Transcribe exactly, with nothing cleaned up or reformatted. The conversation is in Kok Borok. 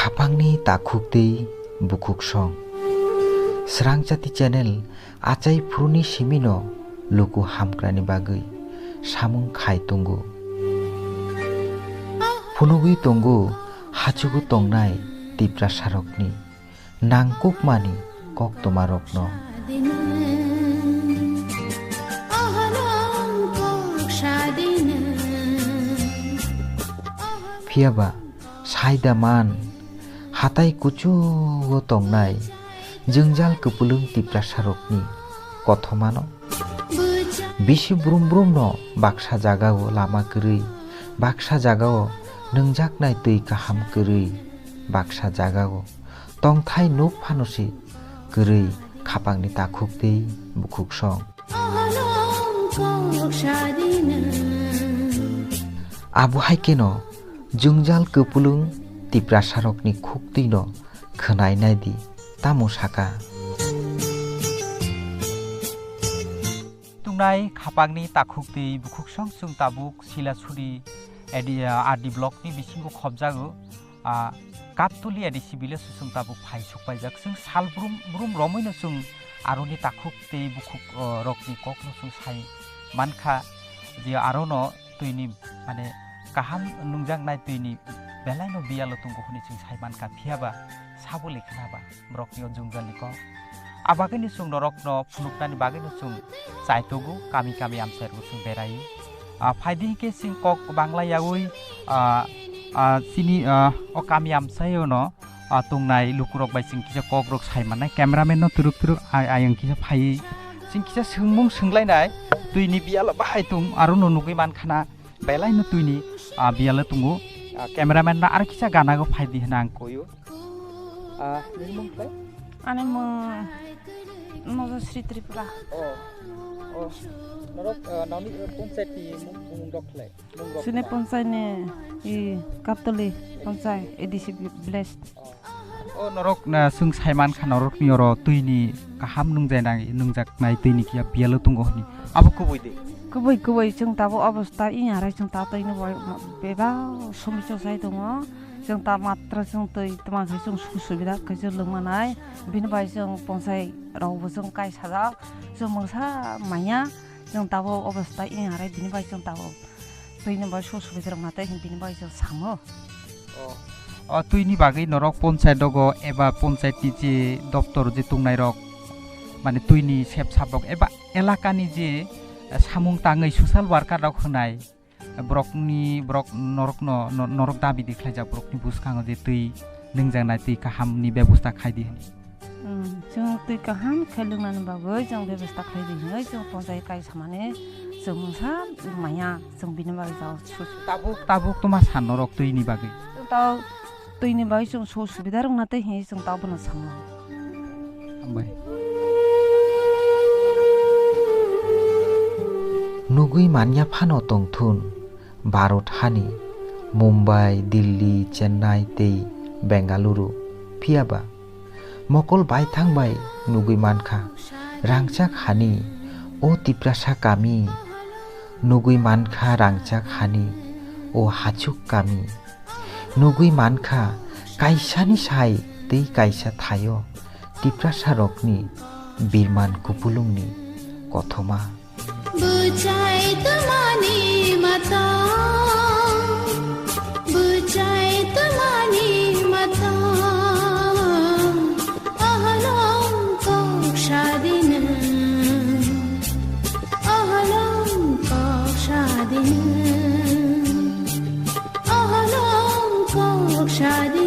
Khapangni takhuk tei bukhuk song. Srangchati channel achai phuruni simino luku hamkrani bagwi samung khai tongo. Phunugwi tongo hachugo tongnai Tiprasarokni nangkukmani koktwmarokno. Phiyaba saida man hatai kuchugo tongnai jwngjal kwpwlwng Tiprasarokni kothomano. Bisi brum brumno baksa jagao lama kwrwi, baksa jagao nwngjaknai twi kaham kwrwi, baksa jagao tongthai nuk phano se kwrwi khapangni takhuk tei bukhuk song. Abo hai kheno jwngjal kwpwlwng Tiprasarokni khuktwino khwnai naidi, tamo saka. Tungnai khapangni takhuk tei bukhuk song chwng tabuk Silasuri edi, ah, R D block ni bisingo khobjago, ah, Kaptuli A D C village o chwng tabuk phai sukpaijak. Chwng sal brum brum romwino chwng aroni takhuk tei bukhuk, oh, rokni kokno chwng sai mankha je arono twini, mane, kaham nungjaknai twini belaino biyalo tongo hwnwi chwng sai mankha, phiyaba sabo lekha ba borokni o jwngjalni kok. A bagwino chwng norokno phunuknani bagwino chwng chaitogo, kami kami amchairokno chwng beraio. Ah, phaidi hinkhe chwng kok bangla yaui, ah, ah, chini, ah, o kami amchaiono, ah, tongnai lukurok bai chwng kisa kokrok sai mannai. Cameraman no twrwk twrwk ay-, ayang kisa phaiwi chwng kisa swngmung swnglainai, twini biyalo bahai tong arono nugwi mankhana. Belaino twini, ah, biyalo tongo. Ah, cameraman no aro kisa ganago phaidi hwnwi ang koio. Ah, nini mung khlai? Ani mung Nojosri Tripura. Oh, oh, norok, ah, noni, eh, panchayat ni mung, mung rok khlai? Mung rok Sini khlai? Panchayat ni i Kaptoli panchayat A D C village. Oh, norok na chwng saiman kha norokni oro twini kaham nungjainai, nungjaknai twini kiya biyalo tongo hwnwi. Abo kubui de? Kubui, kubui, chwng tabuk obostha iyarai chwng ta twini bai bebak somicho sai tongo. Chwng ta matra chwng twi twma khe chwng su subida khe chwng lwngmanai. Bini bai chwng ponsai rokbo chwng kaisajak. Chwng mungsa manya, chwng tabuk obostha iyarai bini bai chwng tabuk. Twini bai su subida rok na tei bini bai chwng sango. O, o twini bagwi norok ponchai dogo eba ponchai ni je doptor je tongnai rok, mane twini sep sap rok eba elaka ni je, eh, samung tangwi social worker rok hwnai, eh, borok ni, borok norok no, no-, norok dabi di khlaijak borok ni bwskango je twi nungjaknai twi kaham ni bebosta khai di hwnwi. Hmm, chwng twi kaham khe lwngnani bagwi chwng bebesta khlai di hwnwi chwng ponchai kai samani chwng mungsa maya chwng bini bagwi jao su-, su-. Tabuk, tabuk toma san norok twini bagwi? Chwng ta twini bagwi chwng su subida rwngna tei hinwi chwng ta bono sango. Hambai. Nugwi manya phano tongthun. Bharat hani Mumbai, Delhi, Chennai tei Bengaluru, phiyaba mokol baithang bai nugwi mankha rangchak hani o Tiprasa kami, nugwi mankha rangchak hani o hachuk kami, nugwi mankha kaisani sai tei kaisa thaio Tiprasa rokni birman kupulungni kothoma. Bwchai twmani mata, bwchai twmani mata, ahalong kok sadina, ahalong kok sadina, ahalong kok sadina.